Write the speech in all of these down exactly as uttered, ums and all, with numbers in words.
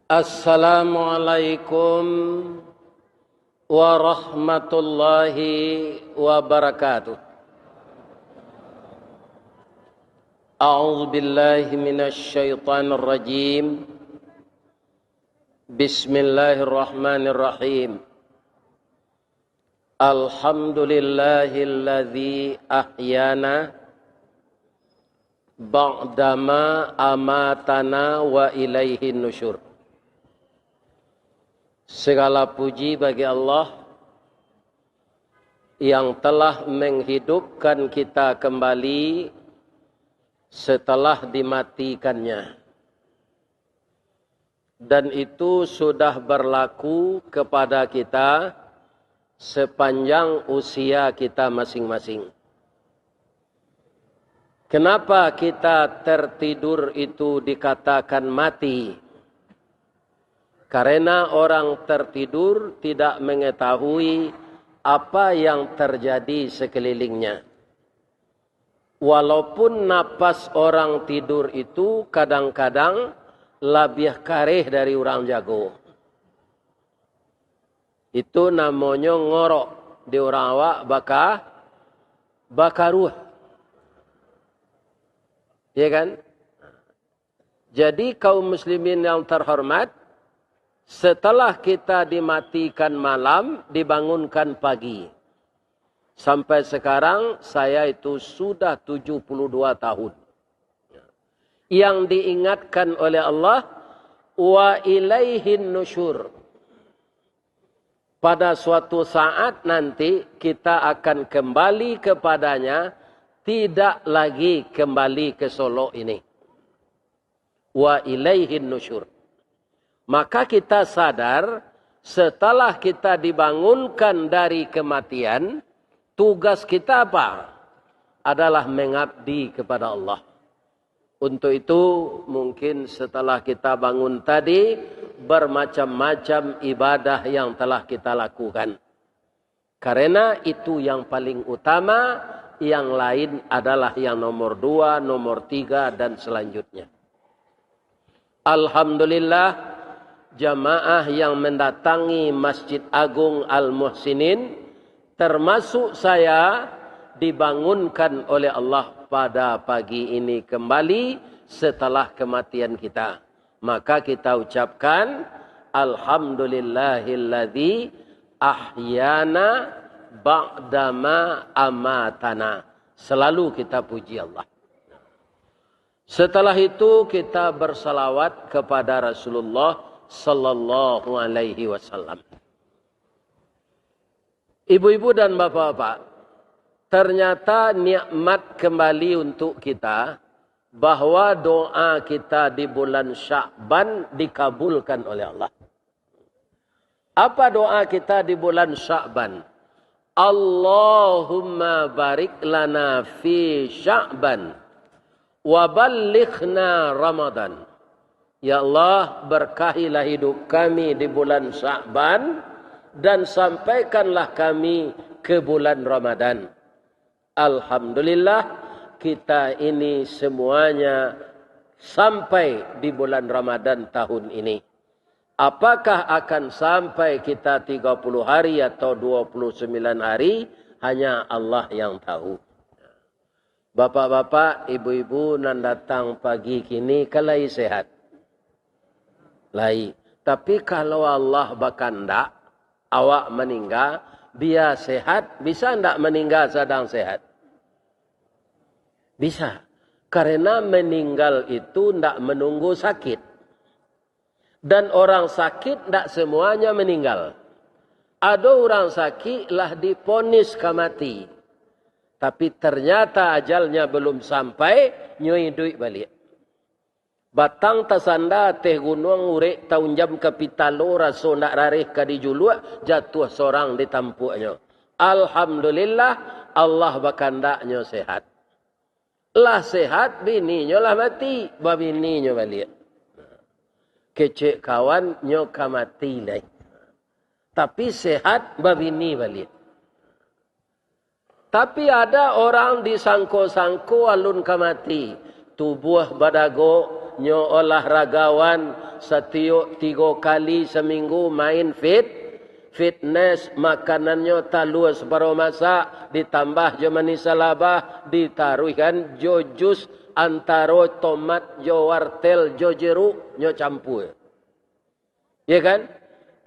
Assalamualaikum warahmatullahi wabarakatuh. A'udzu billahi minasy syaithanir rajim. Bismillahirrahmanirrahim. Alhamdulillahilladzi ahyana ba'dama amatana wa ilaihin nusyur. Segala puji bagi Allah yang telah menghidupkan kita kembali setelah dimatikannya. Dan itu sudah berlaku kepada kita sepanjang usia kita masing-masing. Kenapa kita tertidur itu dikatakan mati? Karena orang tertidur tidak mengetahui apa yang terjadi sekelilingnya. Walaupun napas orang tidur itu kadang-kadang labiah kareh dari urang jago. Itu namonyo ngorok di urang awak baka-, bakaruah. Ya kan? Jadi, kaum muslimin yang terhormat, setelah kita dimatikan malam, dibangunkan pagi. Sampai sekarang, saya itu sudah tujuh puluh dua tahun. Yang diingatkan oleh Allah, "Wa ilaihin nusyur." Pada suatu saat nanti, kita akan kembali kepadanya, tidak lagi kembali ke Solok ini. Wa ilaihin nusyur. Maka kita sadar, setelah kita dibangunkan dari kematian, tugas kita apa? Adalah mengabdi kepada Allah. Untuk itu, mungkin setelah kita bangun tadi, bermacam-macam ibadah yang telah kita lakukan. Karena itu yang paling utama, yang lain adalah yang nomor dua, nomor tiga, dan selanjutnya. Alhamdulillah, jamaah yang mendatangi Masjid Agung Al-Muhsinin, termasuk saya, dibangunkan oleh Allah pada pagi ini kembali setelah kematian kita. Maka kita ucapkan, "Alhamdulillahilladzi ahyana ba'dama amatana." Selalu kita puji Allah. Setelah itu, kita bersalawat kepada Rasulullah sallallahu alaihi wasallam. Ibu-ibu dan bapak-bapak, ternyata nikmat kembali untuk kita, bahwa doa kita di bulan Sya'ban dikabulkan oleh Allah. Apa doa kita di bulan Sya'ban? "Allahumma barik lana fi Sya'ban, wa ballighna Ramadan." Ya Allah, berkahilah hidup kami di bulan Sya'ban, dan sampaikanlah kami ke bulan Ramadan. Alhamdulillah, kita ini semuanya sampai di bulan Ramadan tahun ini. Apakah akan sampai kita tiga puluh hari atau dua puluh sembilan hari, hanya Allah yang tahu. Bapak-bapak, ibu-ibu nan datang pagi kini, kan lai sehat? Lai. Tapi kalau Allah bakandak, awak maningga, bia sehat, bisa ndak maningga sadang sehat? Bisa. Karena meninggal itu ndak menunggu sakit. Dan orang sakit ndak semuanya meninggal. Ado urang sakik lah diponis ka mati, tapi ternyata ajalnya belum sampai, nyo iduik baliak. Batang tasanda ateh gunuang, urek taunjam ka pitalo, raso ndak rareh ka dijuluak, jatuah sorang di tampuaknyo. Alhamdulillah, Allah bakandaknyo sehat. Lah sehat, bininyo lah mati, babininyo baliak. Kecek kawan, nyo ka mati lai. Tapi sehat, babini baliak. Tapi ada orang disangko-sangko alun ka mati, tubuah badagok, Nyo olahragawan, satiok tigo kali saminggu main fit, fitness, makanannyo talua saparo masak, ditambah jo manis salabah, ditaruihkan jo jus antaro tomat jo wartel jo jeruk, nyo campua. Ya kan?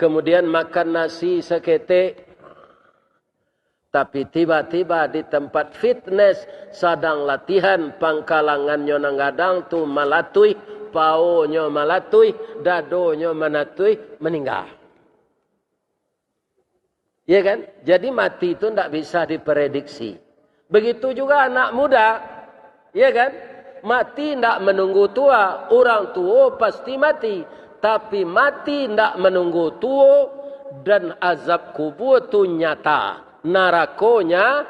Kemudian makan nasi saketek, tapi tiba-tiba di tempat fitness, sadang latihan, pangkalangannyo nan gadang tu malatuih, paonyo malatuih, dadonyo malatuih, maningga. Ya kan? Jadi mati tu ndak bisa diprediksi. Begitu juga anak muda, ya kan? Mati ndak menunggu tua, urang tuo pasti mati. Tapi mati ndak menunggu tuo, dan azab kubua tu nyata, narakonya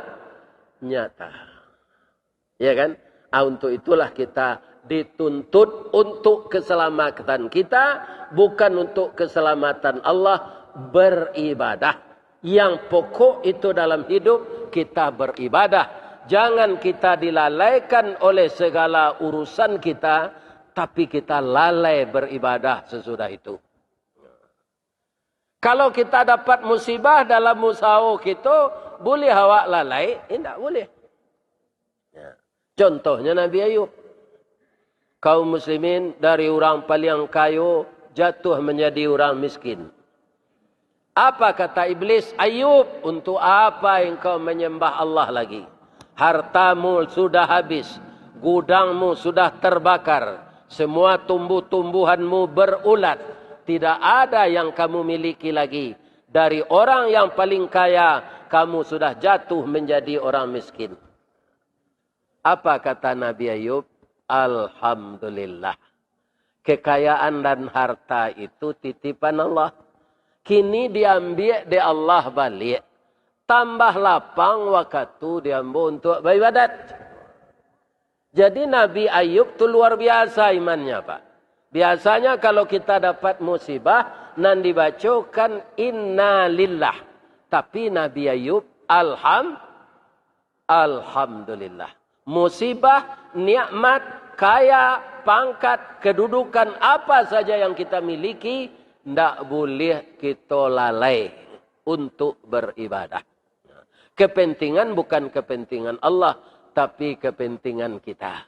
nyata. Ya kan? Ah, untuk itulah kita dituntut untuk keselamatan kita, bukan untuk keselamatan Allah, beribadah. Yang pokok itu dalam hidup, kita beribadah. Jangan kita dilalaikan oleh segala urusan kita, tapi kita lalai beribadah sesudah itu. Kalau kita dapat musibah dalam usaho kita, boleh awak lalai? Indak boleh. Ya. Contohnya Nabi Ayub. Kaum muslimin dari urang paliang kayo jatuh manjadi urang miskin. Apa kata Iblis, "Ayub, untuk apa engkau manyambah Allah lagi? Hartamu sudah habis, gudangmu sudah terbakar, semua tumbuh-tumbuhanmu berulat, tidak ada yang kamu miliki lagi. Dari orang yang paling kaya, kamu sudah jatuh manjadi orang miskin." Apa kata Nabi Ayub? "Alhamdulillah. Kekayaan dan harta itu titipan Allah. Kini diambiak dek Allah baliak. Tambah lapang wakatu di ambo untuak baibadat." Jadi Nabi Ayub tu luar biasa imannya, Pak. Biasanya kalau kita dapat musibah, nan dibacokan innalillah. Tapi Nabi Ayub, alham-, alhamdulillah. Musibah, nikmat, kaya, pangkat, kedudukan, apa saja yang kita miliki, ndak boleh kita lalai untuk beribadah. Kepentingan bukan kepentingan Allah, tapi kepentingan kita.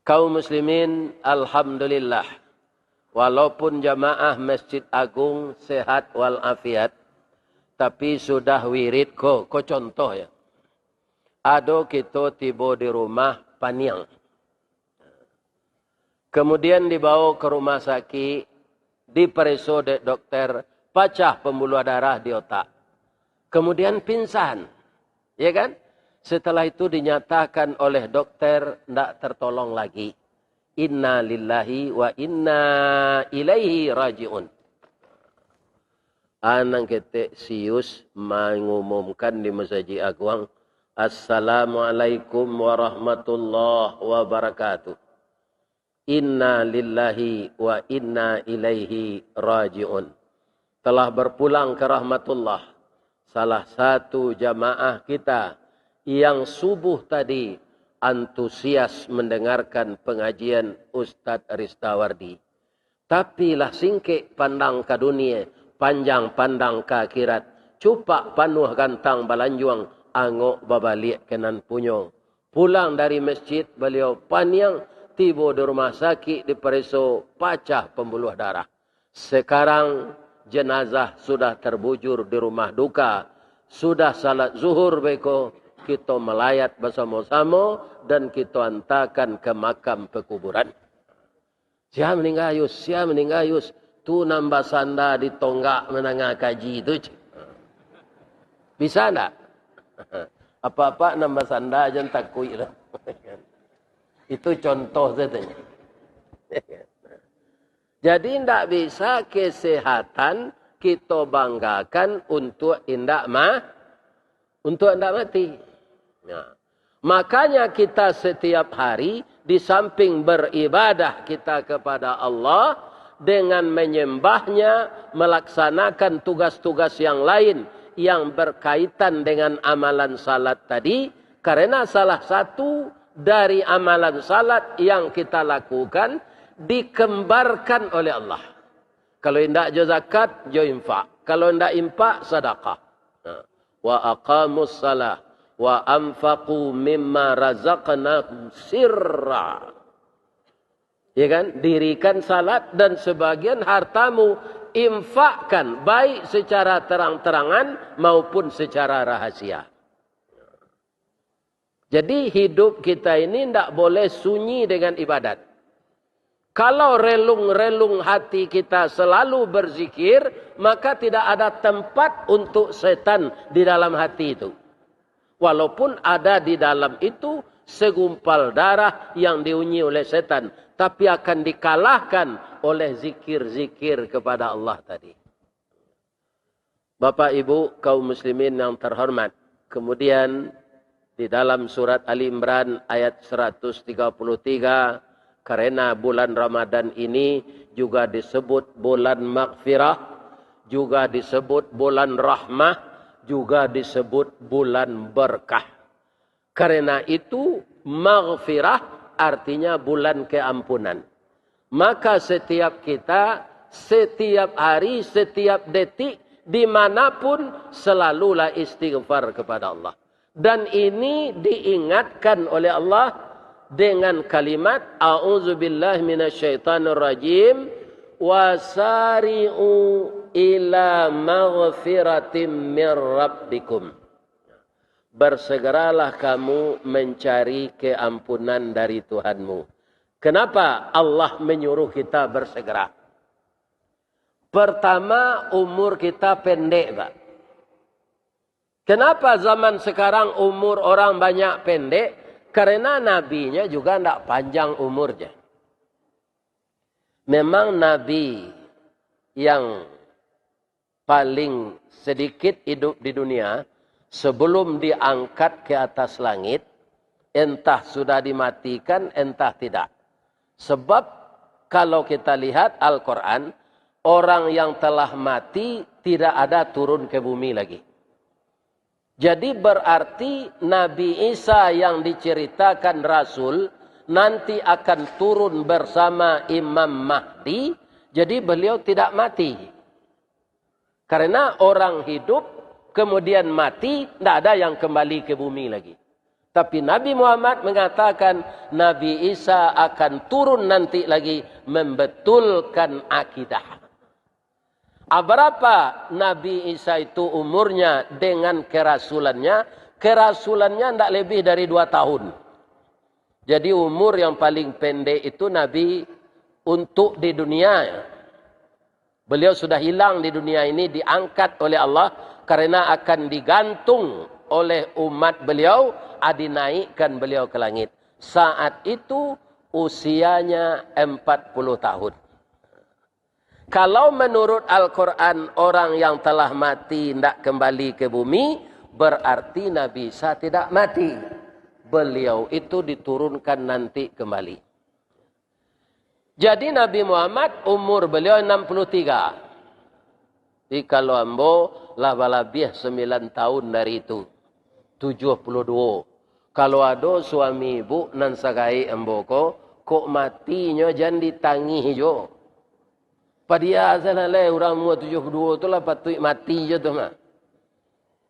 Kaum muslimin, alhamdulillah. Walaupun jamaah Masjid Agung sehat walafiat, tapi sudah wirid ko, ko contoh ya. Ado kito tibo di rumah paniang. Kemudian dibawa ke rumah sakit, dipareso dek dokter, pacah pembuluh darah di otak. Kemudian pingsan, ya kan? Setelah itu dinyatakan oleh dokter ndak tertolong lagi. Inna lillahi wa inna ilaihi raji'un. Anang ketek sius mangumumkan di Masajik Aguang, "Assalamualaikum warahmatullahi wabarakatuh. Inna lillahi wa inna ilaihi raji'un." Telah berpulang ke rahmatullah, salah satu jamaah kita yang subuh tadi antusias mendengarkan pengajian Ustadz Ristawardi. Tapi lah singkek pandang ka dunia, panjang pandang ka akhirat, cupak panuah gantang balanjuang, angok babaliak ka nan punyo. Pulang dari masjid, baliau paniang, tibo di rumah sakik, dipareso, pacah pambuluah darah. Sekarang, jenazah sudah terbujur di rumah duka. Sudah salat zuhur beko, kito malayat basamo-samo dan kito antakan ka makam pakuburan. Sia maningga, Yus? Sia maningga, Yus? Tu nan basanda di tonggak mandanga kaji tu, cik. Bisa ndak? Apak-apak nan basanda jan takuik lah. Itu contoh sajo. Jadi, ndak bisa kesehatan kito banggakan untuak indak ma-, untuak indak mati. Nah, makanya kita setiap hari, di samping beribadah kita kepada Allah, dengan menyembah-Nya, melaksanakan tugas-tugas yang lain yang berkaitan dengan amalan salat tadi, karena salah satu dari amalan salat yang kita lakukan dikembarkan oleh Allah. Kalau indak jo zakat, jo infak. Kalau indak infak, sadakah. Nah. "Wa aqamus salah, wa anfaqu mimma razaqnahum sirra." Ya kan? Dirikan salat dan sebagian hartamu infakkan, baik secara terang-terangan maupun secara rahasia. Jadi, hidup kita ini ndak boleh sunyi dengan ibadat. Kalau relung-relung hati kita selalu berzikir, maka tidak ada tempat untuk setan di dalam hati itu. Walaupun ada di dalam itu segumpal darah yang diunyi oleh setan, tapi akan dikalahkan oleh zikir-zikir kepada Allah tadi. Bapak Ibu kaum muslimin yang terhormat, kemudian di dalam surat Ali Imran ayat seratus tiga puluh tiga, karena bulan Ramadan ini juga disebut bulan maghfirah, juga disebut bulan rahmah, juga disebut bulan berkah. Karena itu, maghfirah artinya bulan keampunan. Maka setiap kita, setiap hari, setiap detik, dimanapun, selalulah istighfar kepada Allah. Dan ini diingatkan oleh Allah dengan kalimat, "A'udzubillahi minasyaitonirrajim, wasari'u ila maghfiratim mir rabbikum." Bersegeralah kamu mencari keampunan dari Tuhanmu. Kenapa Allah menyuruh kita bersegera? Pertama, umur kita pendek, Pak. Kenapa zaman sekarang umur orang banyak pendek? Karena nabinya juga ndak panjang umurnya. Memang nabi yang paling sedikit hidup di dunia, sebelum diangkat ke atas langit, entah sudah dimatikan, entah tidak. Sebab, kalau kita lihat Al-Quran, orang yang telah mati tidak ada turun ke bumi lagi. Jadi, berarti Nabi Isa yang diceritakan Rasul nanti akan turun bersama Imam Mahdi, jadi beliau tidak mati. Karena orang hidup, kemudian mati, ndak ada yang kembali ke bumi lagi. Tapi Nabi Muhammad mengatakan, Nabi Isa akan turun nanti lagi membetulkan akidah. Ah, berapa Nabi Isa itu umurnya dengan kerasulannya? Kerasulannya ndak lebih dari dua tahun. Jadi, umur yang paling pendek itu Nabi untuk di dunia. Beliau sudah hilang di dunia ini, diangkat oleh Allah, karena akan digantung oleh umat beliau, ah, dinaikkan beliau ke langit. Saat itu usianya empat puluh tahun. Kalau menurut Al-Quran, orang yang telah mati ndak kembali ke bumi, berarti Nabi Isa tidak mati. Beliau itu diturunkan nanti kembali. Jadi, Nabi Muhammad umur beliau enam puluh tiga. Jadi, kalau ambo lah balabiah sembilan tahun dari itu, tujuh puluh dua. Kalau ado suami ibu nan sagaek ambo ko, kok matinyo jan ditangih jo. Padia salah lai, urang umur tujuh puluh dua tu lah patuik mati jo tu mah.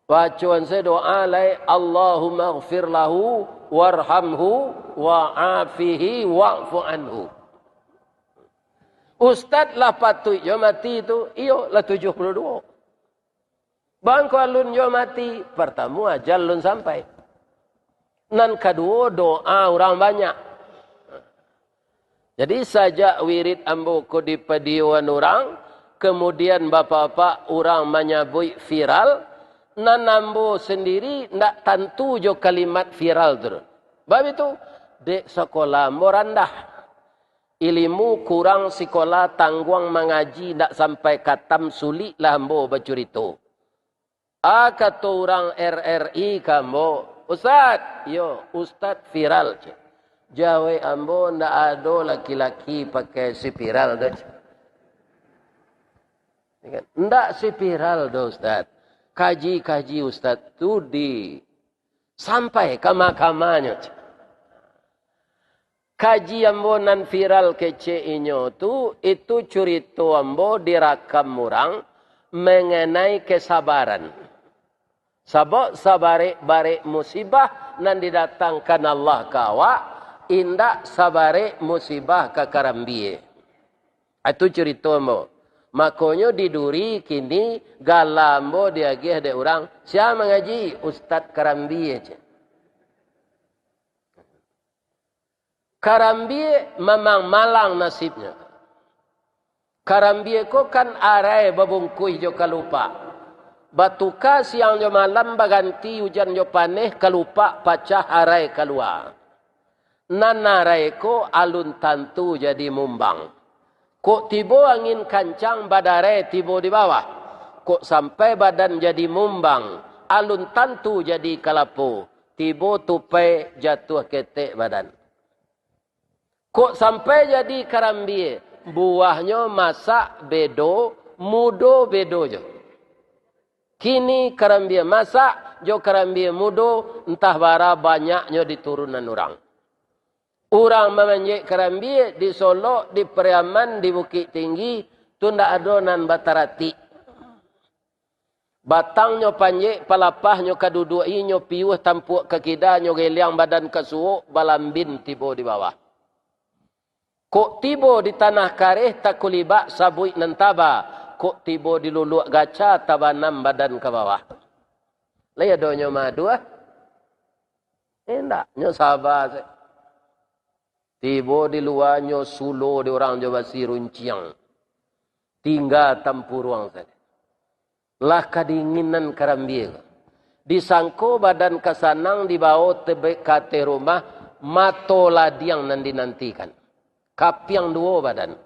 Bacoan sajo doa lai, "Allahumma ghfir lahu, warhamhu, wa afihi, wa'fu anhu." Ustaz lah patuik jo mati tu, iyo lah tujuh puluh dua. Bangko alun jo mati, partamo ajal alun sampai. Nan kaduo, doa urang banyak. Jadi, sajak wirid ambo ko dipadioan urang, kemudian bapak-bapak urang manyabuik viral, nan ambo sendiri ndak tantu jo kalimat viral tu. Bab itu, dek sakolah ambo randah. Ilimu kurang, sikola tangguang, mangaji ndak sampai katam, suliklah ambo bacurito. Ah, kato urang R R I ka ambo, "Ustaz!" "Iyo, Ustaz viral," cek. Jawek ambo, "Ndak ado laki-laki pakai spiral tu," cek. Ya kan? "Ndak spiral doh, Ustaz. Kaji-kaji Ustaz tu di sampai ka mahkamanyo," cek. Kaji ambo nan viral kecek inyo tu, itu curito ambo dirakam urang mengenai kesabaran. Sabab sabarek-barek musibah nan didatangkan Allah ka awak, indak sabarek musibah ka karambie. Itu curito ambo. Makonyo di Duri kini gala ambo diagiah dek urang, "Sia mangaji?" "Ustad Karambie," cek. Karambie mamang malang nasibnyo. Karambie ko kan arai babungkuih jo kalupak. Batuka siang jo malam, baganti ujan jo paneh, kalupak pacah, arai kalua. Nan arai ko alun tantu jadi mumbang. Kok tibo angin kancang, badarai tibo di bawah. Kok sampai badan jadi mumbang, alun tantu jadi kalapo. Tibo tupai, jatuah ketek badan. Kok sampai jadi karambie, buahnyo masak bedo, mudo bedo jo. Kini karambie masak jo karambie mudo, antah bara banyaknyo di turunan urang. Urang mamanjek karambie di Solok, di Pariaman, di Bukik Tinggi, tu ndak ado nan bataratik. Batangnyo panjek, palapahnyo ka duduak inyo piuah, tampuak ka kida nyo geliang, badan ka suok, balambin tibo di bawah. Kok tibo di tanah kareh, takulibak sabuik nan taba, kok tibo di luluak gaca, tabanam badan ka bawah. Lai adonyo maduah? Indak, nyo saba se. Tibo di lua nyo sulo di urang jo basi runciang. Tingga tampuruang sajo. Lah kadinginan karambie ko. Disangko badan ka sanang, dibao tebek ka ateh rumah, mato ladiang nan dinantikan. Kapiang duo badan.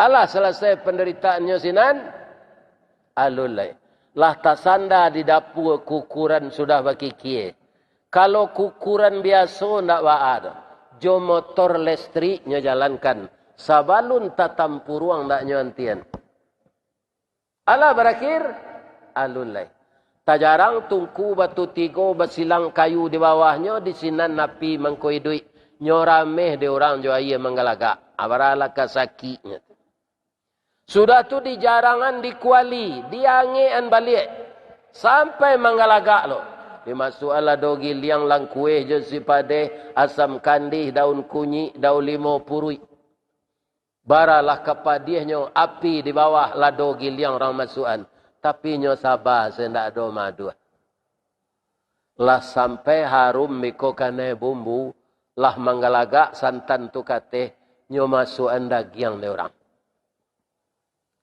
Alah salasai pandaritaannyo sinan, alun lai. Lah tasanda di dapua, kukuran sudah bakikie. Kalau kukuran biaso ndak baa doh. Jo motor listrik nyo jalankan. Sabalun tatampuruang ndak nyo antian. Alah barakhir, alun lai. Tajarang tungku batu tigo, basilang kayu di bawahnyo, di sinan api mangko iduik. Nyo rameh dek urang jo aia manggalagak. Abaralah ka sakiknyo tu. Sudah tu dijarangan di kuali, diangekan baliak. Sampai manggalagak lo. Dimasuakan lado giliang, langkueh jo sipadeh, asam kandih, daun kunyik, daun limo puruik. Baralah ka padiahnyo api di bawah lado giliang urang masuakan. Tapi nyo saba se, ndak ado maduah. Lah sampai harum iko kanai bumbu, lah manggalagak santan tu ka ateh, nyo masuakan dagiang dek urang.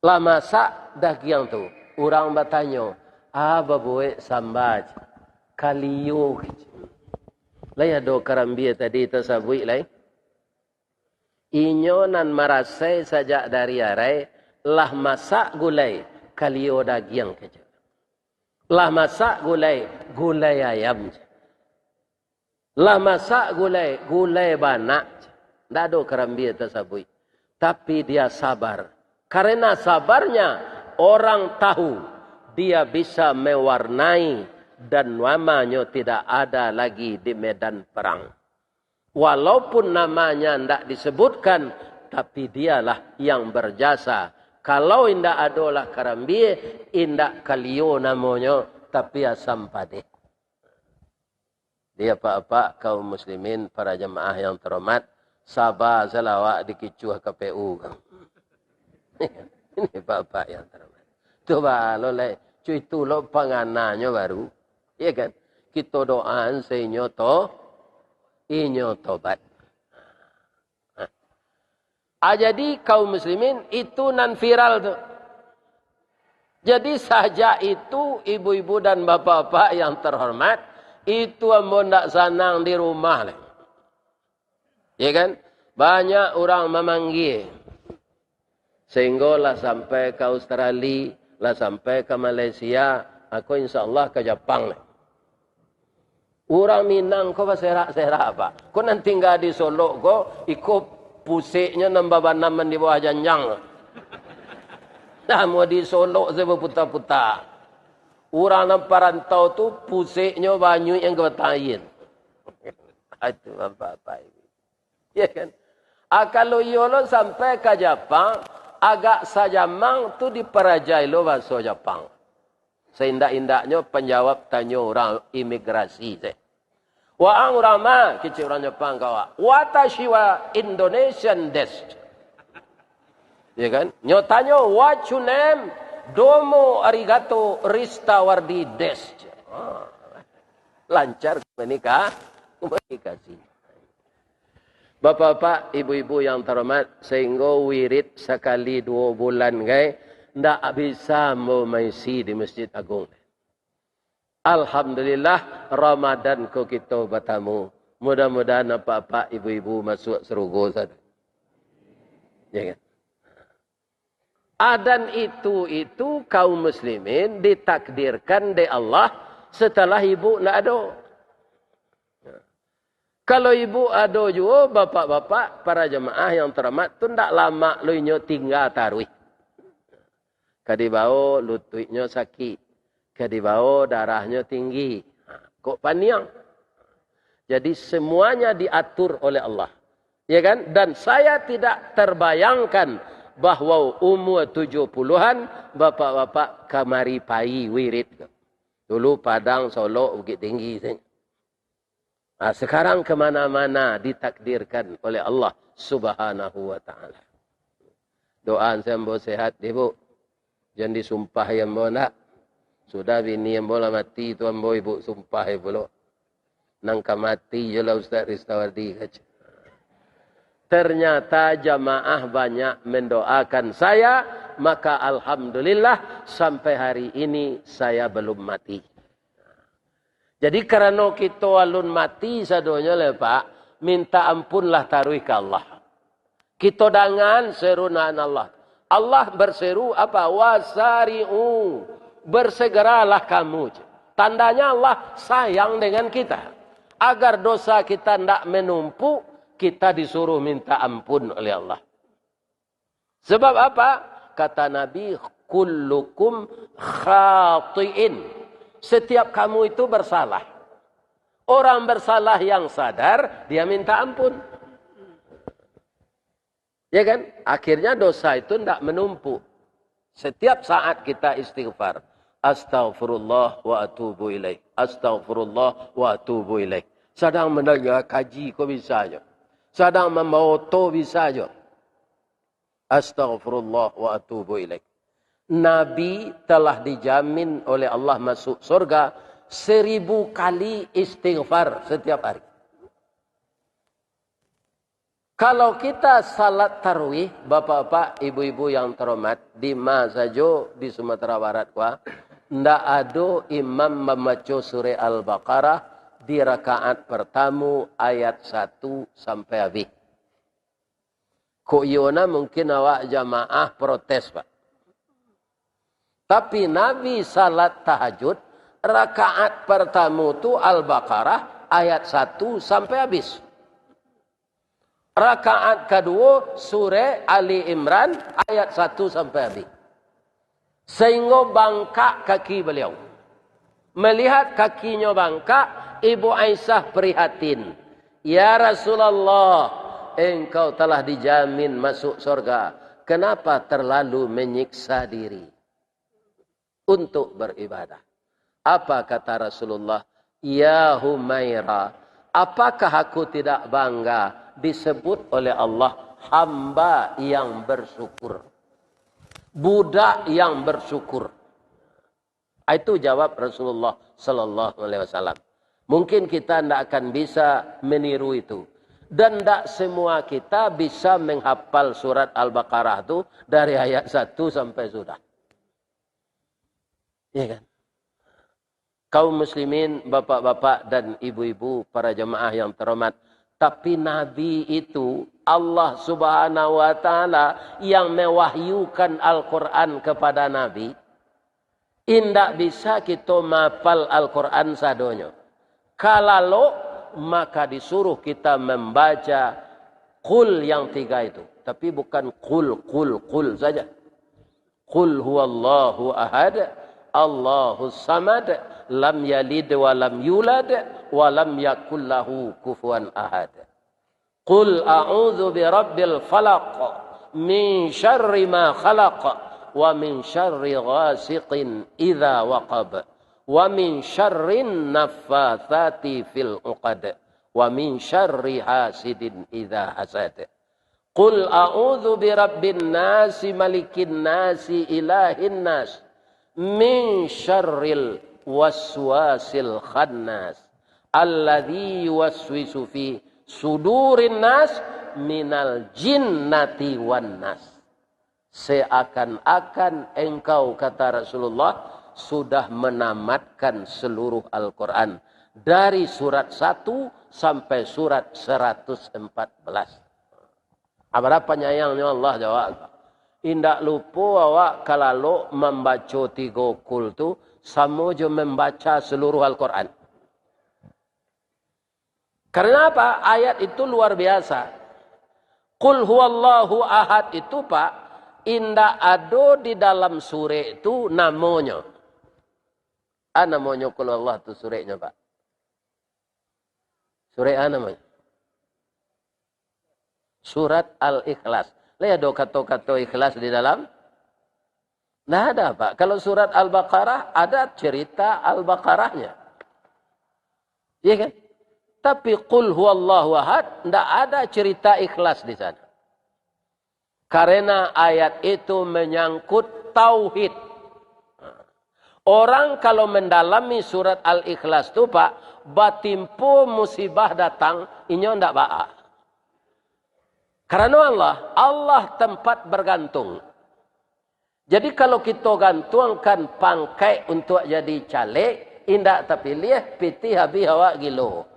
Lah masak dagiang tu, urang batanyo, "A babuek samba?" "Kalio." Lai ado karambia tadi tasabuik lai? Inyo nan marasai sajak dari arai, lah masak gulai, kalio dagiang kajo. Lah masak gulai, gulai ayam. Lah masak gulai, gulai banak. Ndak ado karambia tasabuik. Tapi dia sabar. Karena sabarnya, orang tahu dia bisa mewarnai dan namanya tidak ada lagi di medan perang. Walaupun namanya ndak disebutkan, tapi dialah yang berjasa. Kalau indak adolah karambia, indak kalio namonyo, tapi asam padeh. Di apak-apak kaum muslimin, para jamaah yang terhormat, saba salah awak dikicuah K P U. Ini apak-apak yang terhormat. Tu balo lai, cuy, tu lo pangananyo baru. Iya kan? Kito doaan sainyo to, inyo tobat. Ah, jadi kaum muslimin, itu nan viral tu. Jadi sajak itu, ibu-ibu dan bapak-bapak yang terhormat, itu ambo ndak sanang di rumah lai. Ya kan? Banyak urang mamanggia. Sahinggo lah sampai ka Australia, lah sampai ka Malaysia, ako insya Allah ka Japang lai. Urang Minang ko baserak-serak, Pak. Ko nan tingga di Solok ko, iko puseknyo nan babanaman di bawah janjang. Namo di Solok se baputa-puta. Urang nan parantau tu puseknyo banyuik yang ka batang aia. Itu bapak-bapak. Ya kan? Ah, kalau iyo lo sampai ka Japang, agak sajamang tu diparajai lo bahaso Japang. Saindak-indaknyo panjawab tanyo urang imigrasi se. "Waang urang ma?" kecek urang Japang ka awak. "Watashi wa Indonesian desu." Ya kan? Nyo tanyo, "What your name?" "Domo arigato, Ristawardi desu." Ah, lancar komunika-, komunikasi. Bapak-bapak, ibu-ibu yang terhormat, sehinggo wirid sakali duo bulan gai, ndak bisa ambo maisi di Masjid Agung. Alhamdulillah, Ramadan ko kito batamu. Mudah-mudahan apak-apak, ibu-ibu masuak sarugo sado. Ya kan? Ah, dan itu, itu kaum muslimin ditakdirkan dek Allah setelah ibu ndak ado. Kalau ibu ado juo, bapak-bapak, para jamaah yang terhormat, tu ndak lamak lo inyo tingga taruih. Ka dibao lutuiknyo sakik, ka dibao darahnyo tinggi. Ha, kok paniang. Jadi, semuanya diatur oleh Allah. Ya kan? Dan saya tidak terbayangkan bahwa umur tujuh puluhan, bapak-bapak kamari pai wirid. Dulu Padang, Solok, Bukittinggi sajo. Ah, sekarang kemana-mana ditakdirkan oleh Allah Subhanahu wa Ta'ala. Doa se ambo sehat, Ibu. Jan disumpahi ambo ndak. Sudah bini ambo lah mati tu ambo Ibu sumpahi pulo. Nan ka mati je lah Ustaz Ristawardi, kaco. Ternyata jamaah banyak mendoakan saya, maka alhamdulillah sampai hari ini saya belum mati. Jadi, karano kito alun mati sadonyo lai, Pak, minta ampunlah taruih ka Allah. Kito dangan seru nan Allah. Allah berseru apa? "Wasari'u, bersegeralah kamu." Tandanya Allah sayang dengan kita. Agar dosa kita ndak menumpuk, kita disuruh minta ampun oleh Allah. Sebab apa? Kata Nabi, "Kullukum khatiin." Setiap kamu itu bersalah. Orang bersalah yang sadar, dia minta ampun. Ya kan? Akhirnya dosa itu ndak menumpuk. Setiap saat kita istighfar, "Astaghfirullah wa atubu ilaih. Astaghfirullah wa atubu ilaih." Sadang mandanga kaji ko bisa jo. Sadang mambawa oto bisa jo. "Astaghfirullah wa atubu ilaih." Nabi telah dijamin oleh Allah masuk surga seribu kali istighfar setiap hari. Kalau kita salat tarawih, bapak-bapak, ibu-ibu yang terhormat, di ma sajo di Sumatera Barat ko, ndak ado imam mambaco surah Al-Baqarah di rakaat pertamo ayat satu sampai habis. Kok iyo nah, mungkin awak jamaah protes, Pak. Tapi Nabi salat tahajud, rakaat pertamo tu Al-Baqarah ayat satu sampai habis. Rakaat kaduo, surah Ali Imran ayat satu sampai habis. Sahinggo bangkak kaki baliau. Malihat kakinyo bangkak, Ibu Aisyah prihatin. "Ya Rasulullah, engkau telah dijamin masuk surga. Kenapa terlalu menyiksa diri untuk beribadah?" Apa kata Rasulullah? "Ya Humaira, apakah aku tidak bangga disebut oleh Allah hamba yang bersyukur? Budak yang bersyukur." Itu jawab Rasulullah sallallahu alaihi wasallam. Mungkin kita ndak akan bisa meniru itu. Dan ndak semua kita bisa menghafal surat Al-Baqarah tu dari ayat satu sampai sudah. Ya kan? Kaum muslimin, bapak-bapak dan ibu-ibu, para jamaah yang terhormat, tapi Nabi itu, Allah Subhanahu wa Ta'ala yang mewahyukan Al-Quran kepada Nabi. Indak bisa kito mahafal Al-Quran sadonyo. Kalau, maka disuruh kita membaca Qul yang tiga itu. Tapi bukan Qul, Qul, Qul saja. "Qul huwallahu ahad, Allahus samad, lam yalid wa lam yulad, wa lam yakul lahu kufuwan ahad." Qul a'udzu birabbil falaq, min syarri ma khalaq, wa min syarri ghasiqin idza waqab, wa min syarrin naffatsati fil uqad, wa min syarri hasidin idza hasad. Qul a'udzu birabbin nasi, malikin nasi, ilahin nas, min syarril waswasil khannas, alladzi yuwaswisu fi sudurin nas, minal jinnati wan nas. Seakan-akan engkau, kata Rasulullah, sudah menamatkan seluruh Al-Quran, dari surat satu sampai surat seratus empat belas. Abarah panyayangnyo Allah jawab. Indak lupo awak kalalok mambaco tigo kul tu, samo jo mambaca seluruh Al-Quran. Karena apa? Ayat itu luar biasa. Qul huwallahu ahad itu, Pak, indak ado di dalam surek tu namonyo. A namonyo Qul huwallah tu sureknyo, Pak? Surek a namonyo? Surat Al-Ikhlas. Lai ado kato-kato ikhlas di dalam? Ndak ada, Pak. Kalau surat Al-Baqarah, ada cerita Al-Baqarahnya. Iya kan? Tapi Qul huwallahu ahad, ndak ada cerita ikhlas di sana. Karena ayat itu menyangkut tauhid. Orang kalau mendalami surat Al-Ikhlas tu, Pak, batimpo musibah datang, inyo ndak baa. Karena Allah, Allah tempat bergantung. Jadi, kalau kito gantuangkan pangkaik untuak jadi caleg, indak tapiliah, pitih habih awak gilo.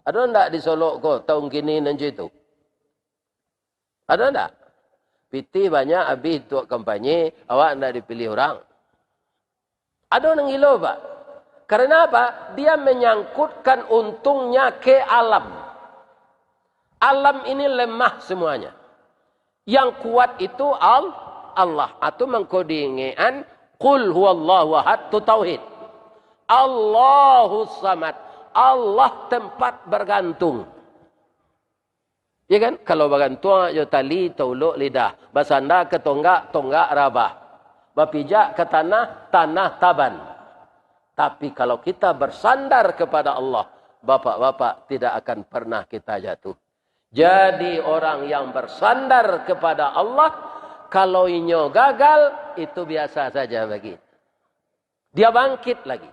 Ado ndak di Solok ko, taun kini nan cak itu? Ado ndak? Pitih banyak habih untuak kampanye, awak ndak dipiliah urang. Ado nan gilo, Pak. Karena apa? Dia menyangkutkan untungnya ke alam. Alam ini lemah semuanya. Yang kuat itu Al-, Allah. Atau mangko diingekan, Qul huwallahu ahad, tu tauhid. Allahus samad. Allah tempat bergantung. Ya kan? Kalau bagantuang jo tali, taulok lidah. Basanda ka tonggak, tonggak rabah. Bapijak ka tanah, tanah taban. Tapi kalau kita bersandar kepada Allah, bapak-bapak, tidak akan pernah kita jatuh. Jadi, orang yang bersandar kepada Allah, kalau inyo gagal, itu biasa saja bagi. Dia bangkit lagi.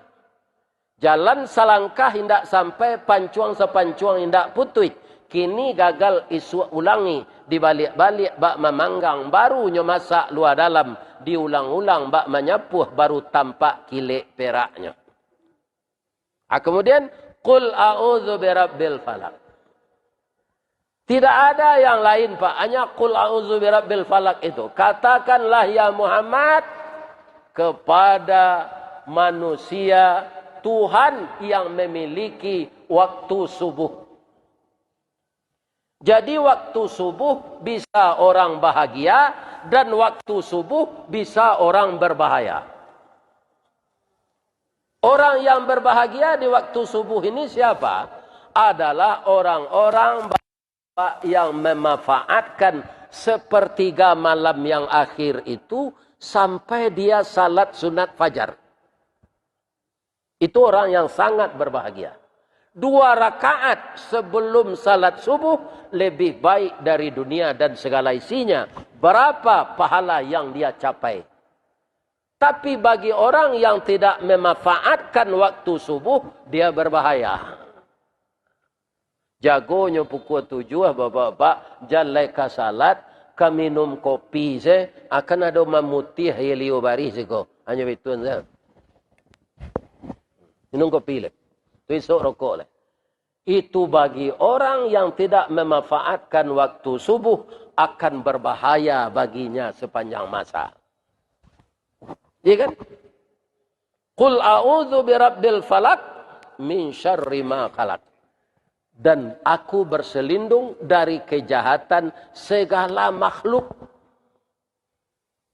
Jalan salangkah indak sampai, pancuang sapancuang indak putuih. Kini gagal, isuak ulangi, dibaliak-baliak bak mamanggang, baru nyo masak lua dalam, diulang-ulang bak manyapuah, baru tampak kilek peraknyo. Ah, kemudian, Qul a'udzu birabbil falaq. Tidak ada yang lain, Pak. Hanya Qul a'udzu birabbil falaq itu. Katakanlah, ya Muhammad, kepada manusia, Tuhan yang memiliki waktu subuh. Jadi, waktu subuh bisa orang bahagia, dan waktu subuh bisa orang berbahaya. Orang yang berbahagia di waktu subuh ini siapa? Adalah orang-orang yang memanfaatkan sepertiga malam yang akhir itu sampai dia salat sunat fajar. Itu orang yang sangat berbahagia. Dua rakaat sebelum salat subuh lebih baik dari dunia dan segala isinya. Berapa pahala yang dia capai? Tapi bagi orang yang tidak memanfaatkan waktu subuh, dia berbahaya. Jagonyo pukua tujuah, bapak-bapak, jan lai ka salat, ka minum kopi se, akan ado mamutiah aia liu barih siko. Hanyo bituan se. Minum kopi lai. Tu isok rokok lai. Itu bagi orang yang tidak memanfaatkan waktu subuh, akan berbahaya baginya sepanjang masa. Iya kan? Qul a'udzu birabbil falaq, min syarri ma khalaq. Dan aku berselindung dari kejahatan segala makhluk.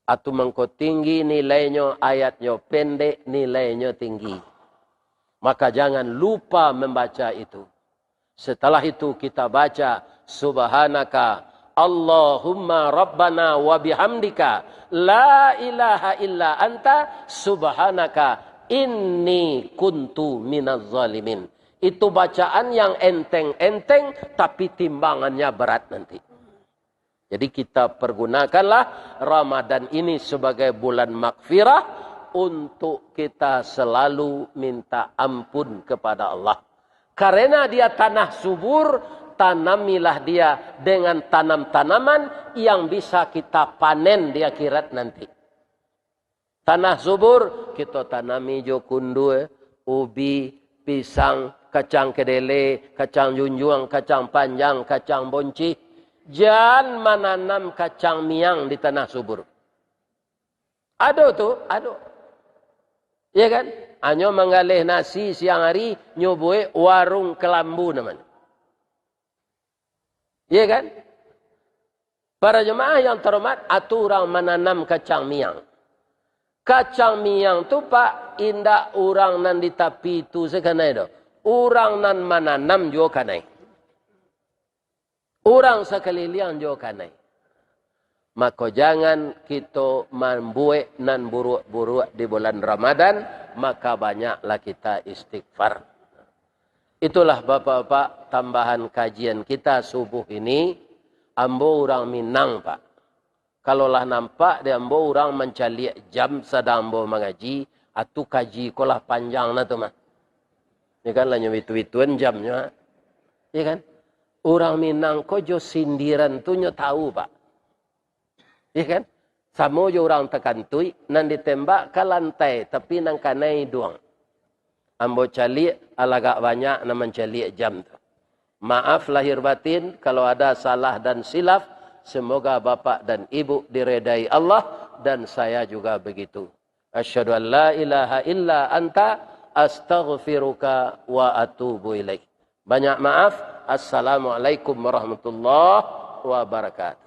Atau mangko tinggi nilainyo, ayatnyo pendek, nilainyo tinggi. Maka jangan lupa membaca itu. Setelah itu kita baca, Subhanaka Allahumma Rabbana wa bihamdika, la ilaha illa anta, subhanaka inni kuntu minaz zalimin. Itu bacaan yang enteng-enteng, tapi timbangannya berat nanti. Jadi kita pergunakanlah Ramadan ini sebagai bulan magfirah untuk kita selalu minta ampun kepada Allah. Karena dia tanah subur, tanamilah dia dengan tanam-tanaman yang bisa kita panen di akhirat nanti. Tanah subur, kita tanami jo kundua, ubi, pisang, kacang kedele, kacang junjuang, kacang panjang, kacang boncih. Jan mananam kacang miang di tanah subur. Ado tu, ado. Ya kan? Anyo manggaleh nasi siang hari, nyo buek warung kelambu namanya. Ya kan? Para jemaah yang terhormat, atu urang mananam kacang miang. Kacang miang tu, Pak, indak urang nan di tapi tu sakanai doh. Urang nan mananam juo kanai. Urang sakaliliang juo kanai. Mako, jangan kito mambuek nan buruak-buruak di bulan Ramadan, maka banyaklah kita istighfar. Itulah, Bapak-bapak, tambahan kajian kita subuh ini. Ambo urang Minang, Pak. Kalau lah nampak di ambo urang mancaliak jam sadang ambo mangaji, atu kaji ko lah panjang nah tu mah. Ya kan, lah nyo bitu-bituan jamnyo, ha? Ya kan? Urang Minang ko jo sindiran tu nyo tahu, Pak. Ya kan? Samo jo urang takantuik, nan ditembak ka lantai, tapi nan kanai iduang. Ambo caliak, alagak banyak nan mancaliak jam tu. Maaf lahir batin, kalau ada salah dan silaf, semoga bapak dan ibu diredai Allah, dan saya juga begitu. Asyhadu an la ilaha illa anta, astaghfiruka wa atubu ilaik. Banyak maaf. Assalamualaikum warahmatullahi wabarakatuh.